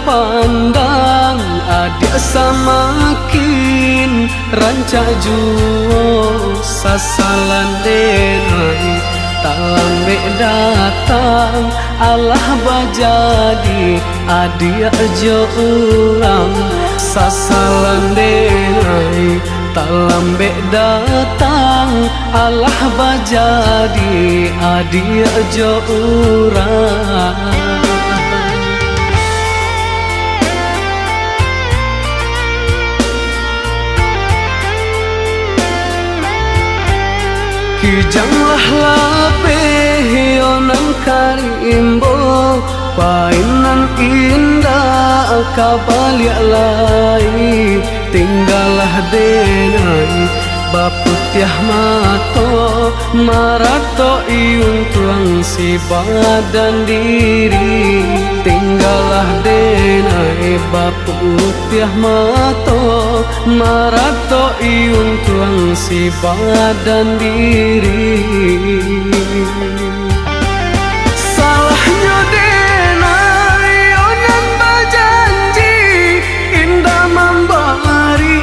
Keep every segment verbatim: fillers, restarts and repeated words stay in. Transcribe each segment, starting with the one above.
Pandang adiak samakin rancak juo, sasalan den ai talambek datang, alah bajadi adiak jo urang, sasalan den ai talambek datang, alah bajadi adiak jo urang. Kijanglah lapeh yo nan ka rimbau, painan indak ka baliak lai. Tinggalah den ai baputiah mato, maratok untuang si badan diri. Tinggalah den ai baputiah mato, maratok untuang si badan diri. Salahnyo den ai yo nan bajanji, indak mambari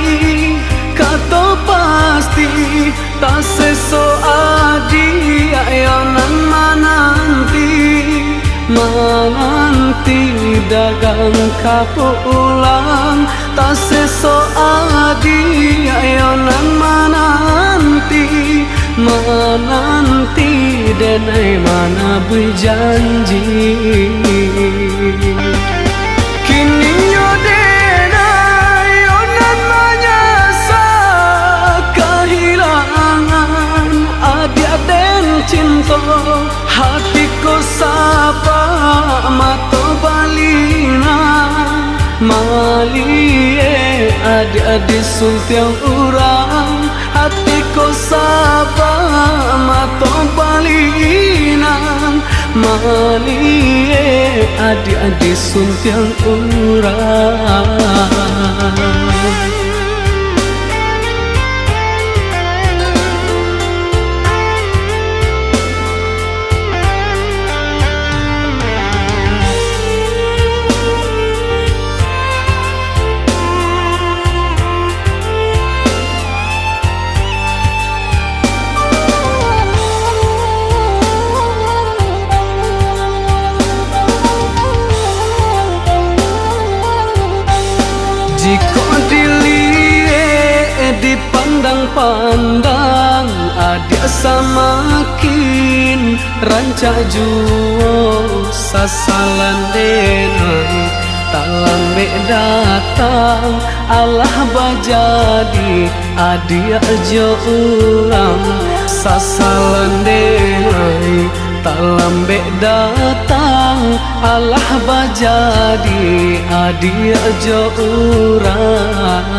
kato pasti, taseso adiak yo nan mananti, mananti dagang ka pulang. Taseso adiak yo nan mananti, mananti den ai ma nan bajanji. Kininyo den ai yo nan manyasa kahilangan adiak den cinto. Hati ko sabak mato balinang, maliek adiak disuntiang urang. Hati ko sabak mato balinang, maliek adiak disuntiang urang. Jikok diliek di pandang-pandang, adiak samakin rancak juo, sasalan den ai talambek datang, alah bajadi adiak jo urang, sasalan den ai talambek datang, alah bajadi adiak jo urang.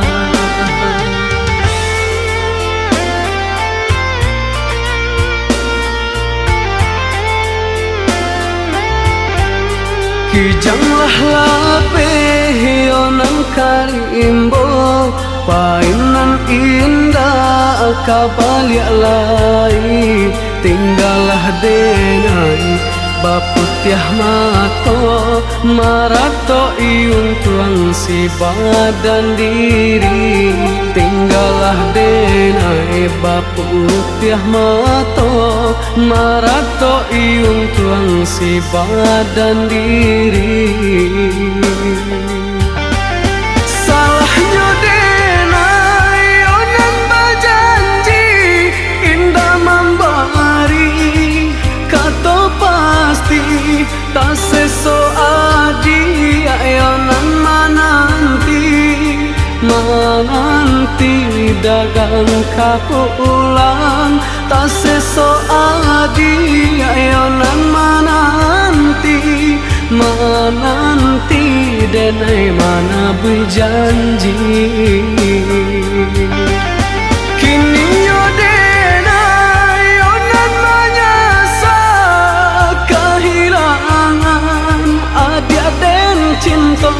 Kijanglah lapeh yo nan ka rimbau, painan indak ka baliak lai. Tinggalah den ai baputiah mato, maratok untuang si badan diri. Tinggalah den ai baputiah mato, maratok untuang si badan diri. Salahnyo den ai yo nan bajanji, indak mambari kato pasti, taseso adiak yo nan mananti, mananti dagang ka pulang. Taseso adiak yo nan mananti, mananti den ai ma nan bajanji. Kininyo den ai yo nan manyasa kahilangan adiak den cinto.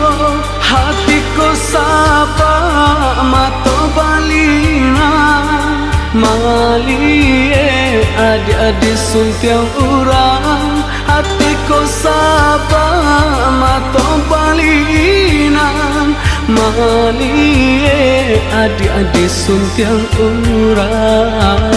Hati ko sabak mato balinang, maliek adiak disuntiang urang. Hati ko sabak mato balinang, Linan maliek adiak-adiak suntiang urang.